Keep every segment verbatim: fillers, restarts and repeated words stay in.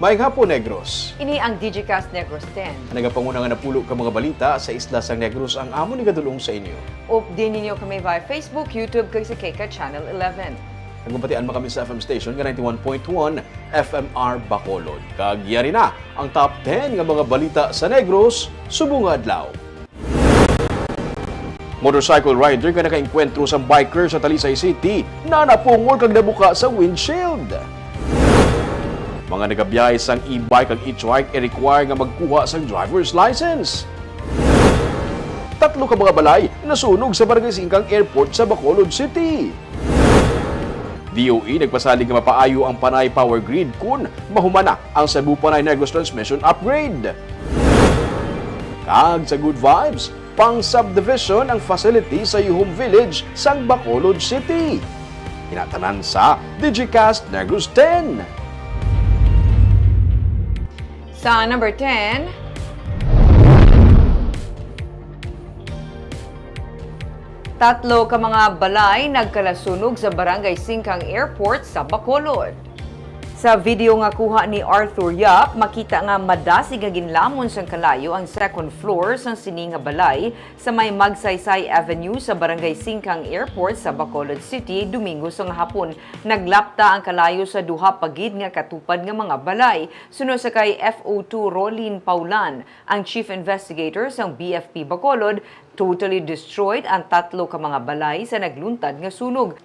Maayong hapon, Negros. Ini ang Digicast Negros ten. Nagapanguna nga napulo ka mga balita sa isla sang Negros ang amon igadul-ong sa inyo. Updi ninyo kami via Facebook, YouTube, kag sa K K Channel eleven. Nagbabatian man kami sa F M station nga ninety-one point one F M R Bacolod. Kag yari na ang top ten nga mga balita sa Negros subong nga adlaw. Motorcycle rider nga nakaengkwentro sang biker sa Talisay City nanapungol kag nabuka sa windshield. Mga nagabiyahe sang e-bike kag hitchhike i-require nga magkuha sang driver's license. Tatlo ka mga balay nasunog sa Barangay Singkang Airport sa Bacolod City. D O E nagpasalig nga mapaayo ang Panay power grid kon mahuman na ang Cebu Panay Negros Transmission Upgrade. Kag sa Good Vibes, pang-subdivision ang facility sa Yuhum Village sang Bacolod City. Kinatanan sa Digicast Negros ten. Sa number ten, Tatlo ka mga balay nagkalasunog sa Barangay Singkang Airport sa Bacolod. Sa video nga kuha ni Arthur Yap, makita nga madasig nga ginlamon sang kalayo ang second floor sang sini nga balay sa may Magsaysay Avenue sa Barangay Singkang Airport sa Bacolod City, Domingo sang hapon. Naglapta ang kalayo sa duha pa gid nga katupad nga mga balay. Suno sa kay F O two Rolin Paulan, ang chief investigator sang B F P Bacolod, totally destroyed ang tatlo ka mga balay sa nagluntad nga sunog.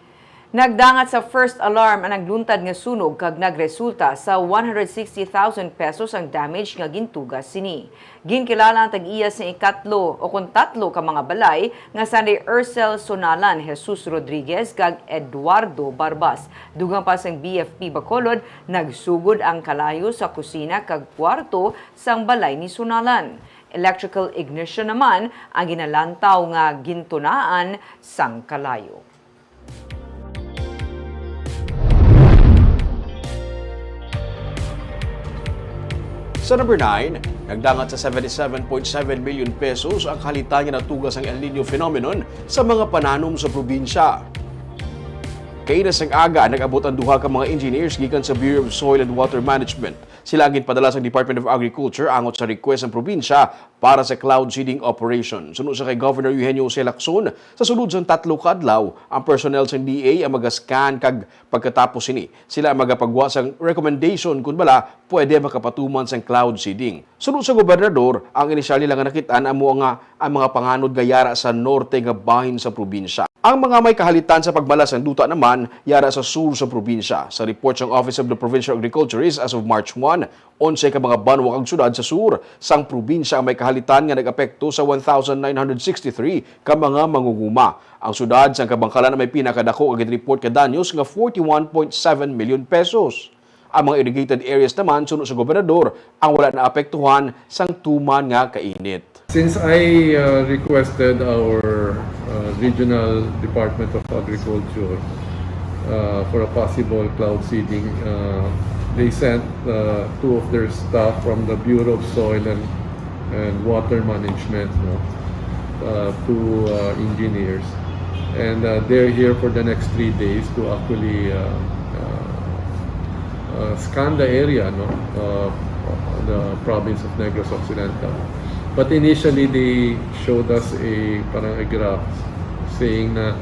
Nagdangat sa first alarm ang nagluntad nga sunog kag nagresulta sa one hundred sixty thousand pesos ang damage nga gintuga sini. Ginkilala ang tag-iya sa ikatlo o kon tatlo ka mga balay nga sanay Ursel Sonalan, Jesus Rodriguez kag Eduardo Barbas. Dugang pa sang B F P Bacolod, nagsugod ang kalayo sa kusina kag kwarto sang balay ni Sonalan. Electrical ignition naman ang ginalantaw nga gintunaan sang kalayo. Sa number nine, nagdangat sa seventy-seven point seven million pesos ang kahalitan nga natuga sang El Niño phenomenon sa mga pananom sa probinsya. Kaina sang aga, nag-abot ang duha ka mga engineers gikan sa Bureau of Soil and Water Management. Sila ang ginpadala sang Department of Agriculture angot sa request sang probinsya para sa cloud seeding operation. Suno sa kay Governor Eugenio Jose Lacson, sa sulod sang tatlo ka adlaw, ang personnel sang D A ang maga-scan kag pagkatapos sini, sila ang magapagwa sang recommendation kon bala pwede makapatuman sang cloud seeding. Suno sa gobernador, ang inisyal nila nga nakit-an amo nga ang mga panganod nga yara sa norte nga bahin sa probinsya. Ang mga may kahalitan sa pagbalas sang duta naman yara sa sur sa probinsya. Sa report sang Office of the Provincial Agriculturist as of March one, onse ka mga banwa kag syudad sa sur sang probinsya ang may kahalitan nga nag-apekto sa one thousand nine hundred sixty-three ka mga mangunguma. Ang syudad sang Kabankalan ang may pinakadako nga ginreport nga danyos nga forty-one point seven million pesos. Ang mga irrigated areas naman, suno sa gobernador, ang wala naapektuhan sang tuman nga kainit. Since I uh, requested our uh, Regional Department of Agriculture uh, for a possible cloud seeding, uh, they sent uh, two of their staff from the Bureau of Soil and, and Water Management, no, uh, to uh, engineers. And uh, they're here for the next three days to actually uh, uh, uh, scan the area, no, uh, the province of Negros Occidental. But initially, they showed us a parang a graph saying na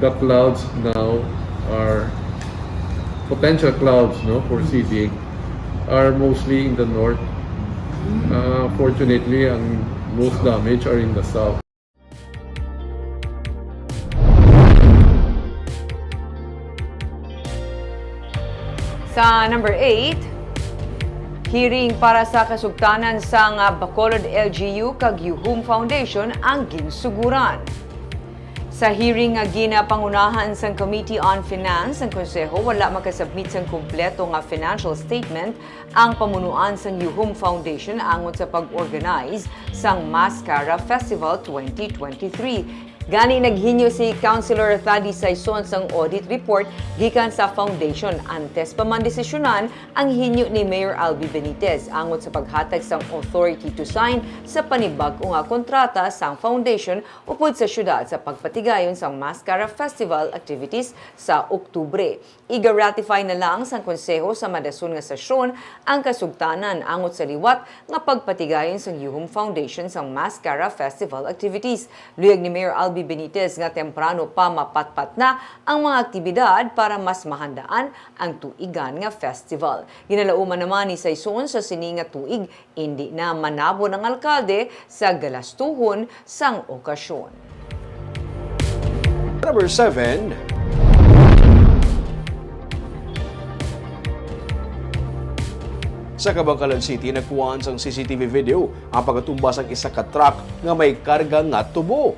the clouds now are potential clouds, no, for seeding are mostly in the north. Uh, fortunately, ang most damage are in the south. Sa number eight, hearing para sa kasugtanan sang Bacolod L G U kag Yuhum Foundation ang ginsuguran. Sa hearing nga ginapangunahan sang Committee on Finance, ang Konseho wala makasubmit sang kompleto nga financial statement ang pamunuan sang Yuhum Foundation angot sa pag-organize sang Mascara Festival twenty twenty-three. Gani, naghinyo si Councilor Thady Saison sang audit report gikan sa foundation antes pa man desisyonan ang hinyo ni Mayor Albi Benitez angot sa paghatag sang authority to sign sa panibag-o nga kontrata sang foundation upod sa syudad sa pagpatigayon sang Mascara Festival activities sa Oktubre. Iga-ratify na lang sang Konseho sa madason nga sesyon ang kasugtanan angot sa liwat nga pagpatigayon sang Yuhom Foundation sang Mascara Festival activities. Luyag ni Mayor Albi Benitez nga temprano pa mapatpat na ang mga aktibidad para mas mahandaan ang tuigan nga festival. Ginalauman naman ni Saison sa sini nga tuig, indi na manabon ang alkalde sa galastuhon sang okasyon. Number seven. Sa Kabankalan City, nagkuhaan sang C C T V video ang pagkatumba sang isa ka truck nga may karga nga tubo.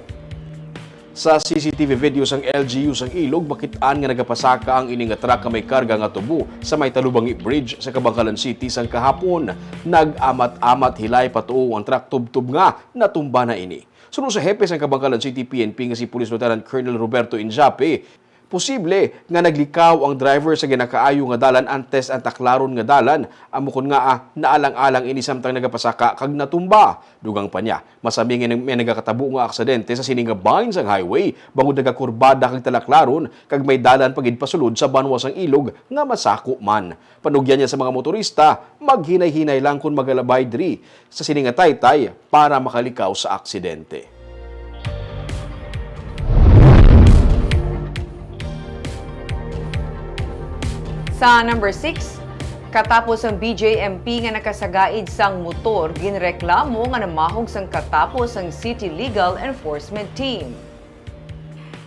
Sa C C T V video sang L G U sang Ilog, makit-an nga nagapasaka ang ini nga truck nga may karga nga tubo sa may Talubangi Bridge sa Kabankalan City sang kahapon. Nag-amat-amat hilay patuo ang truck tubtob nga natumba na ini. Suno sa hepe sang Kabankalan City P N P nga si Police Lieutenant Colonel Roberto Injape, posible nga naglikaw ang driver sa ginakaayo nga dalan antes ang taklaron nga dalan, amo kon ngaa naalang-alang ini samtang nagapasaka kag natumba. Dugang pa niya, masami nga may nagakatabo nga aksidente sa sini nga bahin sang highway bangod nagakurbada kag talaklaron kag may dalan pa gid pasulod sa banwa sang Ilog nga masako man. Panugyan niya sa mga motorista, maghinay-hinay lang kon magalabay diri sa sini nga taytay para makalikaw sa aksidente. Sa number six, katapos ang B J M P nga nakasagaid sang motor, ginreklamo nga namahog sang katapos ang City Legal Enforcement Team.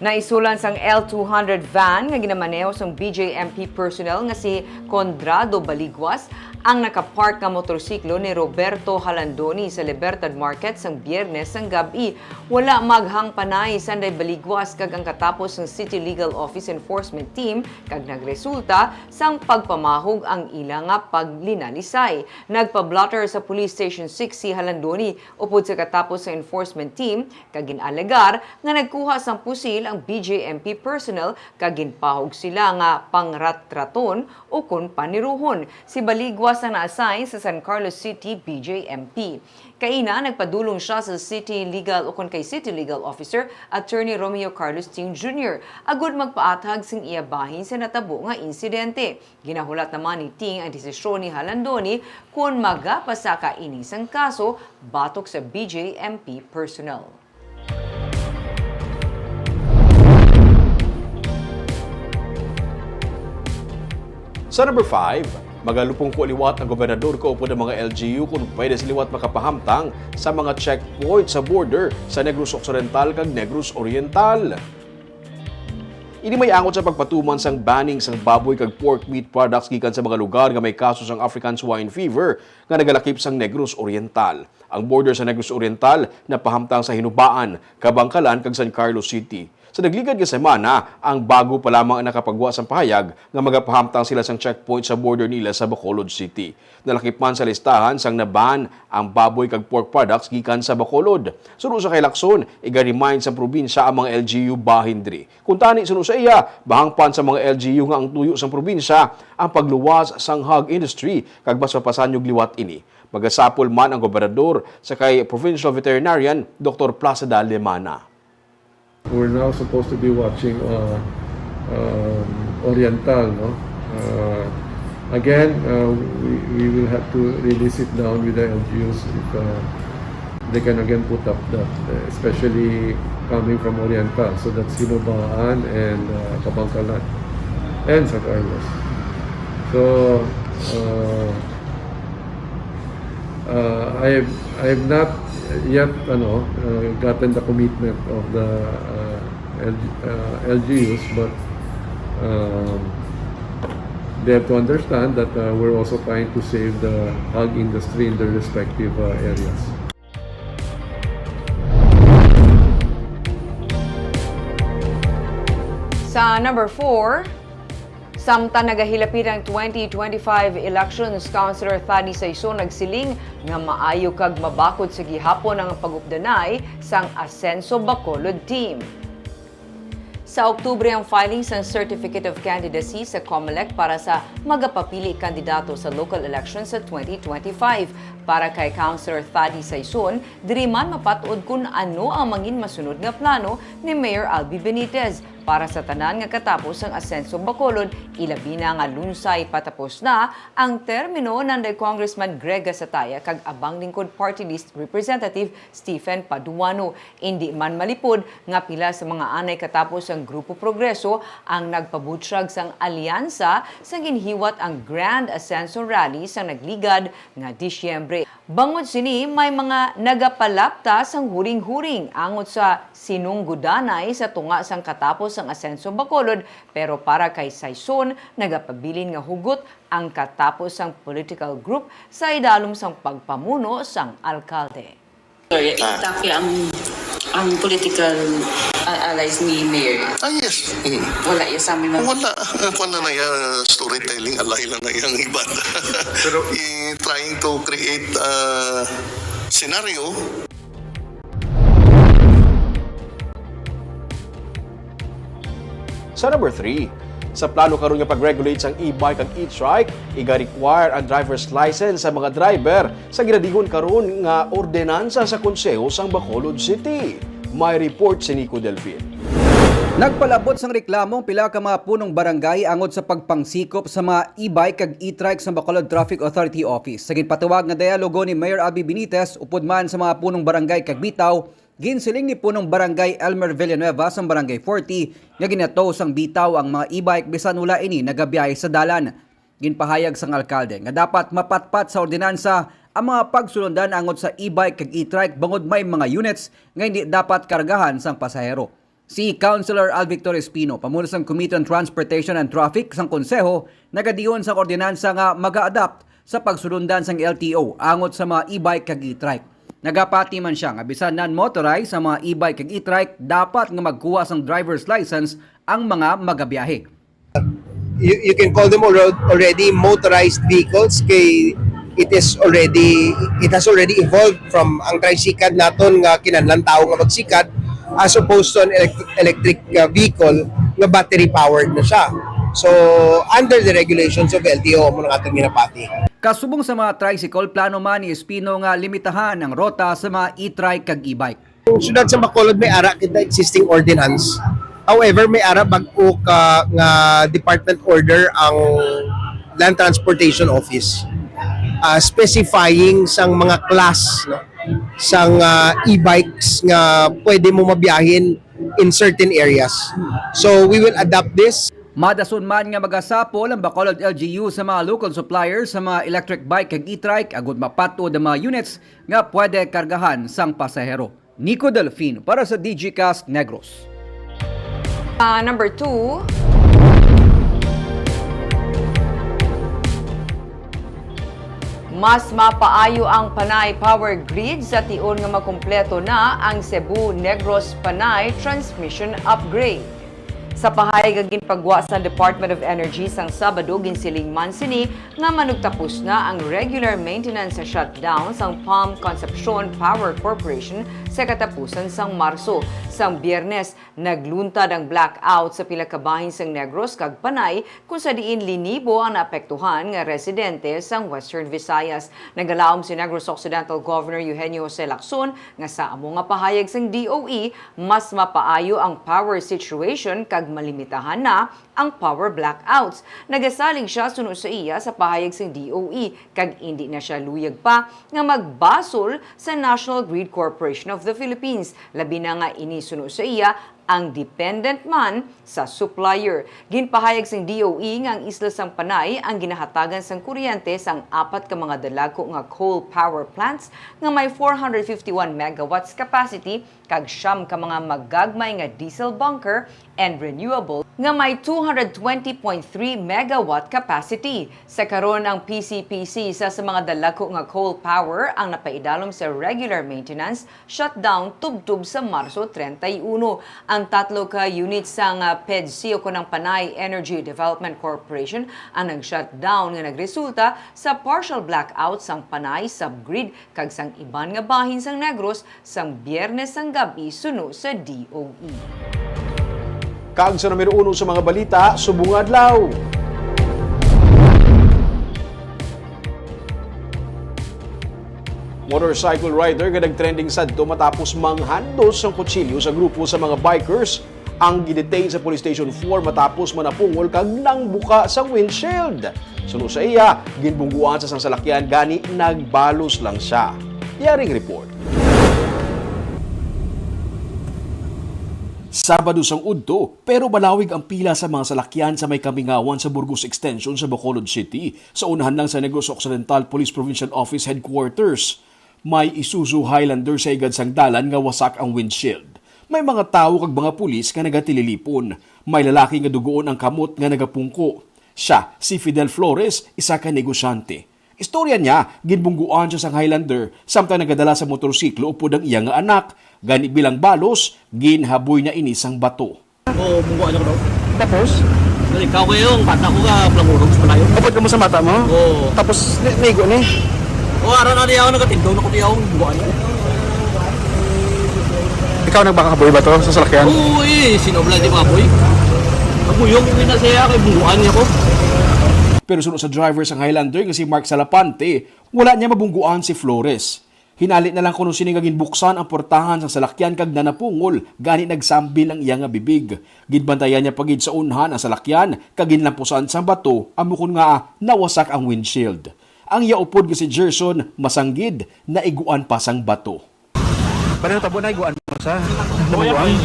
Naisulan sang L two hundred van nga ginamaneho sang B J M P personnel nga si Condrado Baliguas ang nakapark nga motorsiklo ni Roberto Halandoni sa Libertad Market sang Biyernes sang gab-i. Wala maghang panay sanday Baliguas kag ang katapos sang City Legal Office Enforcement Team kag nagresulta sang pagpamahog ang ila nga paglinalisay. Nagpa-blotter sa Police Station six si Halandoni upod sa katapos sa enforcement team kag gin-alegar nga nagkuha sang pusil ang B J M P personnel kag ginpahog sila nga pangratraton ukon paniruhon. Si Baligwas ang na-assign sa San Carlos City B J M P. Kaina, nagpadulong sia sa City Legal ukon kay City Legal Officer Attorney Romeo Carlos Ting Junior agud magpaathag sing iya bahin sa natabo nga insidente. Ginahulat naman ni Ting ang desisyon ni Halandoni kon magapasaka ini sang kaso batok sa B J M P personnel. Sa number five, magalupong ko liwat ang gobernador kaupod ang mga L G U kung pwede sila liwat makapahamtang sa mga checkpoint sa border sa Negros Occidental kag Negros Oriental. Ini may angot sa pagpatuman sang banning sang baboy kag pork meat products gikan sa mga lugar nga may kaso sang African Swine Fever nga nagalakip sang Negros Oriental. Ang border sa Negros Oriental napahamtang sa Hinubaan, Kabankalan, kag San Carlos City. Sa nagligad nga semana, ang bago pa lamang nakapagwa sang pahayag nga magapahamtang sila sang checkpoint sa border nila sa Bacolod City. Nalakip man sa listahan sang naban ang baboy kag pork products gikan sa Bacolod. Suno sa kay Lacson, iga-remind sang probinsya ang mga L G U bahin diri. Kuntani, suno sa iya, bahangpan sa mga L G U nga ang tuyo sang probinsya ang pagluwas sang hog industry kag mas mapasanyog liwat ini. Magasapol man ang gobernador sa kay Provincial Veterinarian Doktor Placida Lemana. We're now supposed to be watching uh, um, Oriental, no? Uh, again, uh, we, we will have to really sit down with the L G Us if uh, they can again put up that, uh, especially coming from Oriental. So that's Hinubaan and uh, Kabankalan and San Carlos. So, uh, uh, I have, I have not yet ano, uh, gotten the commitment of the uh, L G, uh, L G Us, but um, they have to understand that uh, we're also trying to save the hog industry in their respective uh, areas. Sa number four, Samtang nagahilapit ang twenty twenty-five elections, Councilor Thaddy Saison nagsiling nga maayo kag mabakod sa gihapon ang pag-updanay sang Asenso Bacolod team. Sa Oktubre ang filing sang Certificate of Candidacy sa Comelec para sa magapapili kandidato sa local elections sa twenty twenty-five. Para kay Councilor Thaddy Saison, diri man mapat-od kun ano ang mangin masunod nga plano ni Mayor Albi Benitez para sa tanan nga katapos ang Asenso Bacolod, ilabi na nga lunsay patapos na ang termino nanday Congressman Greg Gasataya kag Abang Lingkod Party List Representative Stephen Paduano. Indi man malipod nga pila sa mga anay katapos ang Grupo Progreso ang nagpabutyag sang alyansa sa ginhiwat ang Grand Asenso Rally sa nagligad nga Disyembre. Bangod sini, may mga nagapalapta sang huring-huring angot sa sinunggudanay sa tunga sang katapos sang Asenso Bacolod, pero para kay Saison, nagapabilin nga hugot ang katapos sang political group sa idalom sang pagpamuno sang alkalde. Sorry, Ah. Intact ang, ang political, ah, allies ni Mayor. Ah, yes. Mm. Wala yung sa amin, ma'am. Wala. Ang kwan na na yan, storytelling, alay lang na yung iba. Pero i-, trying to create a scenario. Sa number three, sa plano karon nga pag-regulate sang e-bike kag e-trike, iga-require ang driver's license sa mga driver sa ginadihon karon nga ordinansa sa Konseho sang Bacolod City. May report si Nico Delfin. Nagpalabot sang reklamo ang pila ka mga punong barangay angot sa pagpangsikop sa mga e-bike kag e-trike sa Bacolod Traffic Authority Office. Sa ginpatawag nga dialogo ni Mayor Albi Benitez upod man sa mga punong barangay kag bitaw, ginsiling ni Punong Barangay Elmer Villanueva sang Barangay forty nga ginato sang bitaw ang mga e-bike bisan wala ini nagabiyahe sa dalan. Ginpahayag sang alkalde nga dapat mapatpat sa ordinansa ang mga pagsulundan angot sa e-bike kag e-trike bangod may mga units nga hindi dapat kargahan sang pasahero. Si Councilor Alvictor Espino, pamuno sang Committee on Transportation and Traffic sang Konseho, nagadiyon sang ordinansa nga mag-adapt sa pagsulundan sang L T O angot sa mga e-bike kag e-trike. Nagapati man siya nga bisan non-motorized ang mga e-bike kag e-trike, dapat nga magkuha sang driver's license ang mga magabiyahe. You, you can call them alre-, already motorized vehicles kay it is already, it has already evolved from ang tricycad naton nga kinahanglan tawo nga magsikad as opposed to an elect-, electric, uh, vehicle nga battery powered na siya. So, under the regulations of L T O, amo nang atong ginapati. Kasubong sa mga tricycle, plano man ni Espino nga limitahan ang rota sa mga e-trike kag e-bike. Ang siyudad sa Bacolod may ara kita existing ordinance. However, may ara bag-o ka nga department order ang Land Transportation Office, ah, specifying sang mga class, no, sang, ah, e-bikes nga pwede mo mabiyahin in certain areas. So, we will adapt this. Madason man nga magasapol ang Bacolod L G U sa mga local suppliers sa mga electric bike kag e-trike agud mapatod ang mga units nga pwede kargahan sang pasahero. Nico Delfin para sa Digicast Negros. Ah, number two. Mas mapaayo ang Panay Power Grid sa tion nga makumpleto na ang Cebu Negros Panay Transmission Upgrade. Sa pahayag nga ginpagwa sa Department of Energy sang Sabado, ginsiling man sini nga manugtapos na ang regular maintenance shutdown sang Palm Concepcion Power Corporation sa katapusan sang Marso. Sang Biyernes, nagluntad ang blackout sa pila ka bahin sang Negros kag Panay, kung sa diin linibo ang naapektuhan nga residente sang Western Visayas. Nagalaom si Negros Occidental Governor Eugenio Jose Lacson nga sa amo nga pahayag sang D O E, mas mapaayo ang power situation kag malimitahan na ang power blackouts. Nagasalig siya suno sa iya sa pahayag sang D O E, kag indi na siya luyag pa nga magbasol sa National Grid Corporation of the Philippines, labi na nga ini suno sa iya ang dependent man sa supplier. Ginpahayag sang D O E nga ang isla sang Panay ang ginahatagan sang kuryente sang apat ka mga dalagko nga coal power plants nga may four hundred fifty-one megawatts capacity kag siyam ka mga magagmay nga diesel bunker and renewable nga may two hundred twenty point three megawatt capacity. Sa karon, ang P C P C, isa sa mga dalagko nga coal power, ang napaidalom sa regular maintenance shutdown tubtob sa Marso treinta y uno. Ang tatlo ka unit sang, ah, PEDC o kunang Panay Energy Development Corporation ang nag-shutdown nga nagresulta sa partial blackout sang Panay subgrid kag sang iban nga bahin sang Negros sang Biyernes sang gab-i, suno sa D O E. Kag sa numero uno sa mga balita subong nga adlaw. Motorcycle rider nga nagtrending sadto matapos manghandos sang kutsilyo sa grupo sa mga bikers ang gidetain sa Police Station four matapos manapungol kag nangbuka sang windshield. Suno sa iya, ginbungguan sa sang salakyan gani nagbalos lang siya. Yaring report. Sabado sang udto, pero malawig ang pila sa mga salakyan sa may kamingawan sa Burgos Extension sa Bacolod City, sa unahan lang sa Negros Occidental Police Provincial Office Headquarters. May Isuzu Highlander sa higad sang dalan nga wasak ang windshield. May mga tawo kag mga pulis nga nagatililipon. May lalaki nga dugoon ang kamot nga nagapungko. Sia si Fidel Flores, isa ka negosyante. Istorya niya, ginbungguan siya sang Highlander samtang nagadala sa motorsiklo upod ang iya nga anak. Gani bilang balos, ginhaboy niya ini sang bato. Oo, bungguan ako daw. Tapos? Dali, ikaw kayo, ang bata ko ka, plangurong sa palayo. Upod ka mo sa mata mo? Oo. Tapos, ni-, nigo ni? Oo, ara na niya ako, nagatindog na ko niya, ang bungguan niya. Ikaw nagbakaboy ba to sa salakyan? Oo, eh, sino ba di ba, boy? Nabuyong ko na siya, kay bungguan niya ko. Pero suno sa driver sang Highlander nga si Mark Salapante, wala niya mabungguan si Flores. Hinali na lang kuno sini nga ginbuksan ang portahan sang salakyan kag nanapungol, gani nagsambil ang iya nga bibig. Ginbantayan niya pa gid sa unhan ang salakyan kag ginlampusan sang bato, amo kon ngaa nawasak ang windshield. Ang iya upod nga si Gerson Masanggid naiguan pa sang bato. Pareho tabo na iguan mo sa Kuya, nabuang.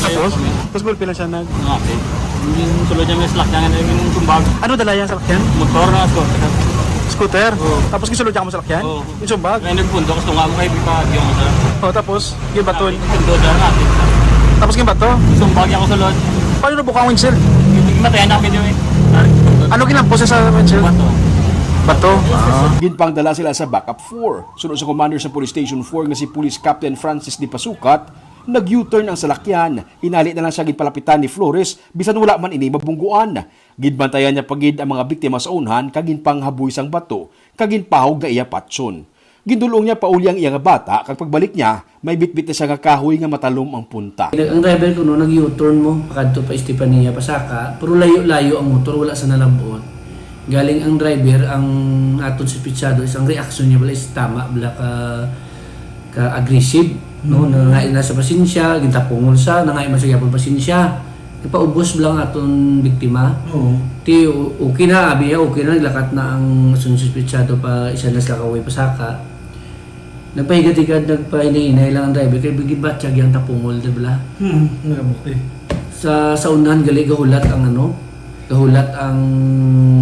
Tapos, tapos gulpi lang siya nag Nga, okay. Yung sulod niya may salakyan, yung sumbag. Ano dala yan salakyan? Motor na scooter. Scooter? Oo. Tapos gisulod niya mo salakyan? Oo. Yung sumbag? Kaya nagpundo, gusto nga mo kay Bipag yung sa Oh, tapos yung baton. Pundo dyan nga. Tapos yung bato. Sumbag niya ko sulod. Paano nabuka ang windshield? Hindi matayan namin yun eh. Ano ginampo siya sa windshield? Bato. Bato. Ah. Ginpangdala sila sa backup four. Suno sa commander sa Police Station four nga si Police Captain Francis Di Pasukat, nag-U-turn ang salakyan. Hinali na lang siya ginpalapitan ni Flores, bisan wala man ini mabungguan. Ginbantayan niya pa gid ang mga biktima sa unhan kag ginpanghaboy sang bato kag ginpahog nga iya patyon. Gindul-ong niya pauli ang iya nga bata kag pagbalik niya, may bitbit na siya nga kahoy nga matalom ang punta. Nag-, ang driver kuno nag-U-turn mo, pakadto pa Estefania, Pasaka, pero layo-layo ang motor, wala sa nalabot. Galing ang driver, ang aton suspitsado is ang reaksyon niya bala is tama bala ka, ka aggressive, no? Mm. Nangayo na sa pasensya, gintapungol sa, nangayo man sa gyapon pasensya. Ipaubos bala ang aton biktima. Oo. Ti, o-, okay na, abi niya, okay na, naglakat na ang aton suspitsado pa, isa na sila kauwi Pasaka. Nagpahigat-higat, nagpahinay-hinay lang ang driver, kay gibatyag yang tapungol, di bala? Hmm, nagabukti. Sa, sa unahan, gali, gahulat ang ano, gahulat ang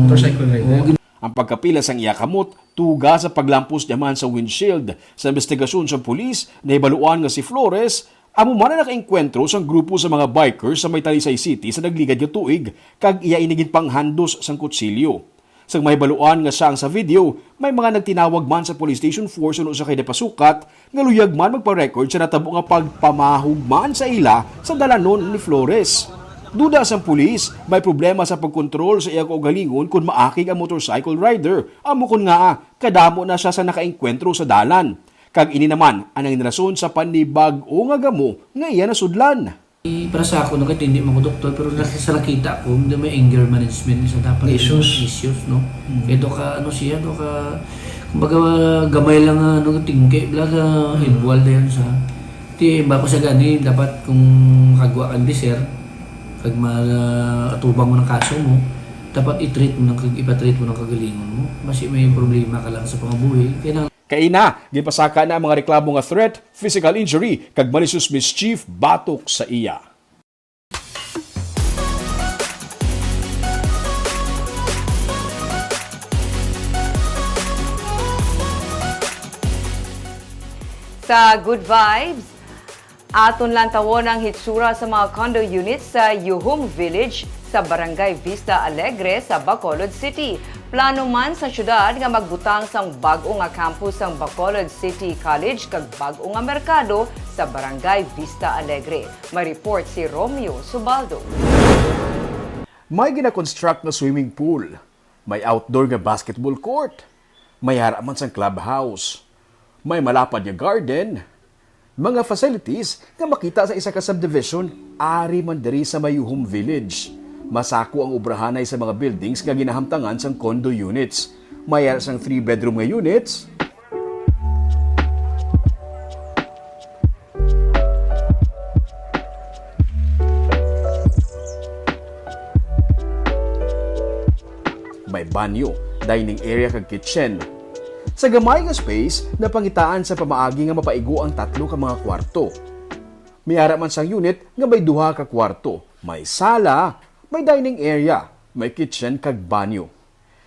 Motorcycle rider. Oo, gin- Ang pagkapila sang iya kamot, tuga sa paglampos niya man sa windshield. Sa investigasyon sa pulis, nahibaluan nga si Flores amo man ang nakaengkwentro sang grupo sa mga biker sa may Talisay City sa nagligad nga tuig, kag iya ini ginpanghandos sang kutsilyo. Sang mahibaluan nga siya ang sa video, may mga nagtinawag man sa Police Station four suno sa kay Dipasukat nga luyag man magpa-record sa natabo nga pagpamahog man sa ila sa dalanon ni Flores. Duda sang pulis, may problema sa pagkontrol sa iya kaugalingon kon maakig ang motorcycle rider, amo kon ngaa kadamo na siya sa nakaengkwentro sa dalan. Kag ini naman ang nangin rason sa panibag-o nga gamo nga iya nasudlan. Eh, para sa ako, no, kahit hindi man ko doktor, pero nas-, sa nakita ko, hindi may anger management sa dapat Issues. Issues, no? Mm. Kaya do ka, ano siya, do ka, kumbaga, gamay lang nga, ano, tingke, bla, ka, Mm. Involved yan sa, ti, ba ko sa gani, dapat kung makagwa kang deser, kag ma-, atubang mo ng kaso mo, dapat i-treat mo ng kag-, ipa-treat mo ng kagalingon mo. Basi may problema ka lang sa pangabuhi, kaya Kaina, ginpasaka na ang mga reklamo nga threat, physical injury, kag malicious mischief batok sa iya. Sa Good Vibes, aton lantawon ang hitsura sa mga condo units sa Yuhum Village, sa Barangay Vista Alegre sa Bacolod City. Plano man sa syudad nga magbutang sang bag-o nga campus sang Bacolod City College kag bag-o nga merkado sa Barangay Vista Alegre. May report si Romeo Subaldo. May gina-construct nga swimming pool, may outdoor nga basketball court, may ara man sang clubhouse, may malapad nga garden, mga facilities nga makita sa isa ka subdivision ari man diri sa Mayuhom Village. Masako ang obrahanay sa mga buildings nga ginahamtangan sang condo units. May ara sang three-bedroom nga units, may banyo, dining area kag kitchen. Sa gamay nga space, napangitaan sa pamaagi nga mapaigo ang tatlo ka mga kwarto. May ara man sang unit nga may duha ka kwarto, may sala, may dining area, may kitchen kag banyo.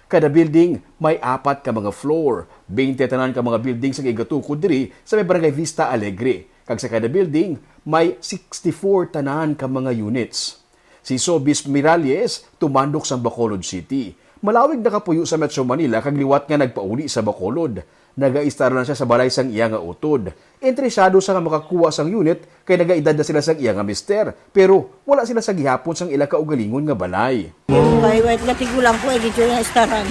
Kada building may apat ka mga floor, twenty tanan ka mga building sa gigatukod diri sa may Barangay Vista Alegre, kag sa kada building may sixty-four tanan ka mga units. Si Sobis Miralles tumandok sa Bacolod City. Malawig nakapuyo sa Metro Manila kag liwat nga nagpauli sa Bacolod. Nagaistar na siya sa balay sang iya nga utod. Interesado sa nga makakuha sang unit kay nagaedad na sila sang iya nga mister, pero wala sila sa gihapon sang ila kaugalingon nga balay. Kay wait nga tigulang ko, eh, di siya istaran.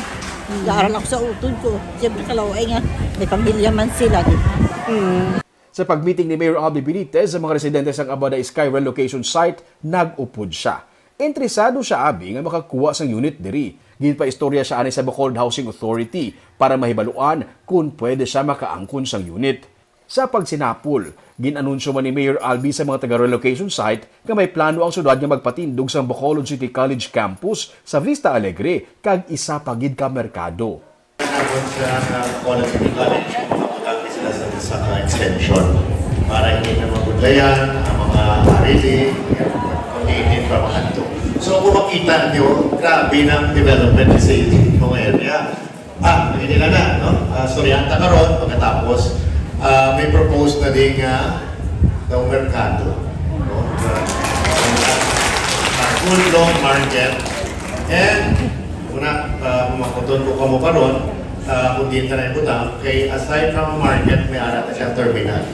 Nag-aaral ako sa utod ko. Siyempre, kalaway nga, may pamilya man sila, di ba? Sa pagmeeting ni Mayor Albee Benitez sa mga residente sang Abada Sky relocation site, nag-upod siya. Interesado siya abi nga makakuha sang unit diri. Ginpaistorya siya ani sa Bacolod Housing Authority para mahibaluan kon pwede siya makaangkon sang unit. Sa pagsinapol, gin-anunsyo man ni Mayor Albee sa mga taga-relocation site nga may plano ang syudad nga magpatindog sang Bacolod City College Campus sa Vista Alegre kag isa pa gid ka merkado. Nagkon sa, uh, Bacolod City College, makabutang ni sila sa, sa extension para hindi na mabudlayan ang mga arili, kundi hindi pa makanto. So, kung makita niyo, grabe ng development sa inyong area. Ah, hindi na na, no? Ah, Sorianta karon, pagkatapos, ah, may proposed na din nga daw merkado, no? Ah, ah, good long market. And, una, ah, makuton ko kamo karon, ah, kung di na ibutang, kay aside from market, may ara na siyang terminal,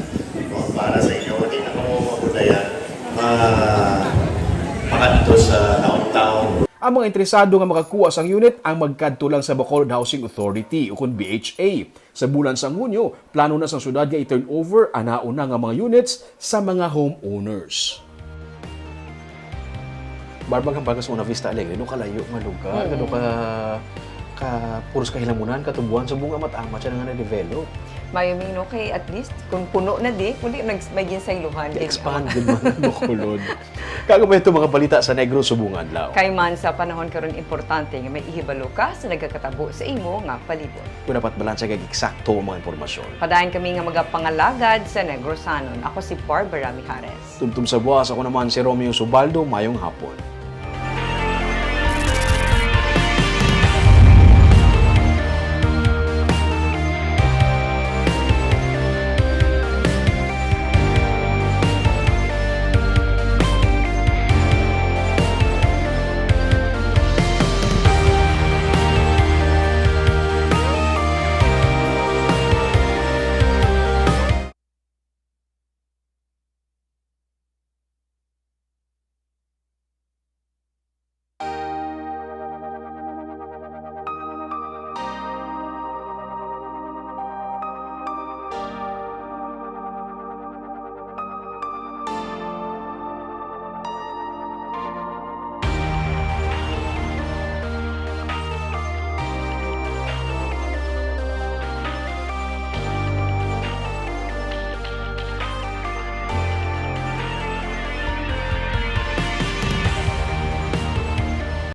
no? Para sa inyo, hindi na kamo mabudlayan, ma-, makadto sa downtown. Ang mga interesado nga makakuha sang unit ang magkadto lang sa Bacolod Housing Authority, ukon B H A. Sa bulan sang Hunyo, plano na sang syudad nga i-turn over ang nauna nga mga units sa mga homeowners. Barbag ang bagas una Vista Alegre, no, kalayo nga lugar, Mm. kano ka, ka puros kahilamunan, katubuan, subong nga amat-amat siya nga na-develop. Mayo mi, no, kay at least kung puno na di, kundi nag-, may ginsaylohan, di ba? Expand gid man ang Bacolod. Kag amo ito mga balita sa Negros subong adlaw. Kay man sa panahon karon, importante nga may ihibalo ka sa nagakatabo sa imo nga palibot. Kung dapat balanse kag eksakto ang mga impormasyon. Padayon kami nga magapangalagad sa Negrosanon. Ako si Barbara Mijares. Tumtum sa buwas, ako naman si Romeo Subaldo. Mayong hapon.